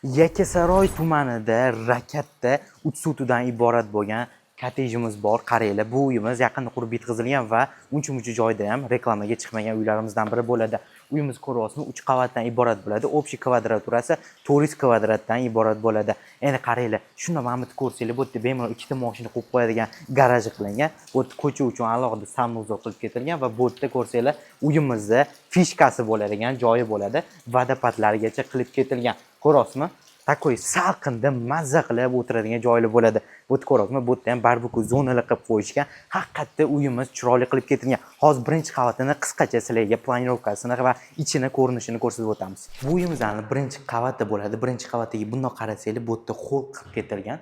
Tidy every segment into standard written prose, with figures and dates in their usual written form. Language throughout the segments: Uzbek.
Yakkasaroy tumanida, Rakatda 3 sotudan iborat bo'lgan kottejimiz bor. Qaranglar, bu uyimiz yaqinda qurib bitkazilgan va uncha muncha joyda ham reklamaga chiqmagan uylarimizdan biri bo'ladi. Uyimiz, ko'ryapsizmi, uch qavatdan iborat bo'ladi. Общий kvadraturasi 400 kvadratdan iborat bo'ladi. Endi qaranglar, shunda mana bu ko'rsanglar, bu yerda bemalol ikkita mashina qo'yib qo'yadigan garaji qilingan. Bu yerda ko'cha uchun alohida санузел qilib ketilgan va bu yerda ko'rsanglar, uyimizni фишка si bo'ladigan joyi bo'ladi. Водопад largacha qilib ketilgan. Ko'ryapsizmi? Такой salqinda mazza qilib o'tiradigan joylar bo'ladi. Bu yerda ko'ryapsizmi? Bu yerda ham барбекю zonalar qilib qo'yishgan. Haqiqatda uyimiz chiroyli qilib ketilgan. Hozir birinchi qavatini qisqacha sizlarga планировка sini va ichini ko'rinishini ko'rsatib o'tamiz. Bu uyimizni birinchi qavati bo'ladi. Birinchi qavatiga bundoq qarasanglar, bu yerda холл qilib ketilgan.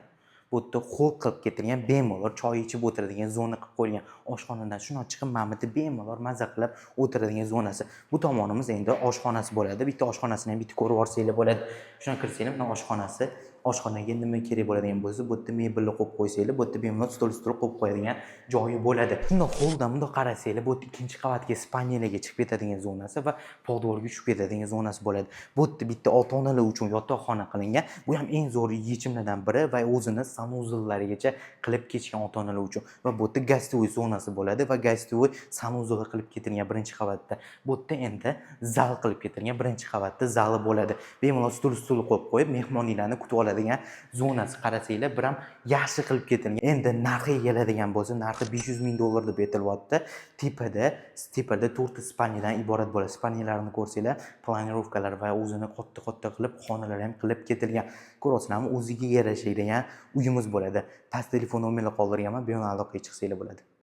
Bu yerda холл qilib ketilgan, bemalol choy ichib o'tiradigan zona qilib qo'yilgan. Oshxonadan shundoq chiqib, mana bu yerda bemalol mazza qilib o'tiradigan zonasi. Bu tomonimiz endi oshxonasi bo'ladi. Bitta oshxonasini ham bitta ko'rib olsanglar bo'ladi. Shuna kirsanglar, mana oshxonasi. Oshxonaga nima kerak bo'ladigan bo'lsa, bu yerda mebelni qo'yib qo'ysanglar, bu yerda bemalol stol qo'yib qo'yadigan joyi bo'ladi. Shundoq холл dan bundoq qarasanglar, bu yerda ikkinchi qavatga, спальня larga chiqib ketadigan zonasi va подвал ga tushib ketadigan zonasi bo'ladi. Bu yerda bitta ota onalar uchun yotoqxona qilingan. Bu ham eng zo'r yechimlardan biri va o'zini санузел larigacha qilib ketishgan ota onalar uchun. Va bu yerda гостевой zonasi bo'ladi va гостевой санузел qilib ketilgan birinchi qavatda. Bu yerda endi zal qilib ketilgan, birinchi qavatda zali bo'ladi. Bemalol stul qo'yib qo'yib, mehmonlarni kutib oladigan zonasi, qarasanglar, bir ham yaxshi qilib ketilgan. Endi narxiga keladigan bo'lsa, narxi 500 ming dollar deb aytilyapti. Tepada to'rtta спальня dan iborat bo'ladi. Спальня larni ko'rsanglar, планировка lar va o'zini katta katta qilib xonalar ham qilib ketilgan. Ko'ryapsizlarmi, o'ziga yarashadigan uyimiz bo'ladi. Past telefon nomerlar qoldirganman, bemalol aloqaga chiqsanglar bo'ladi.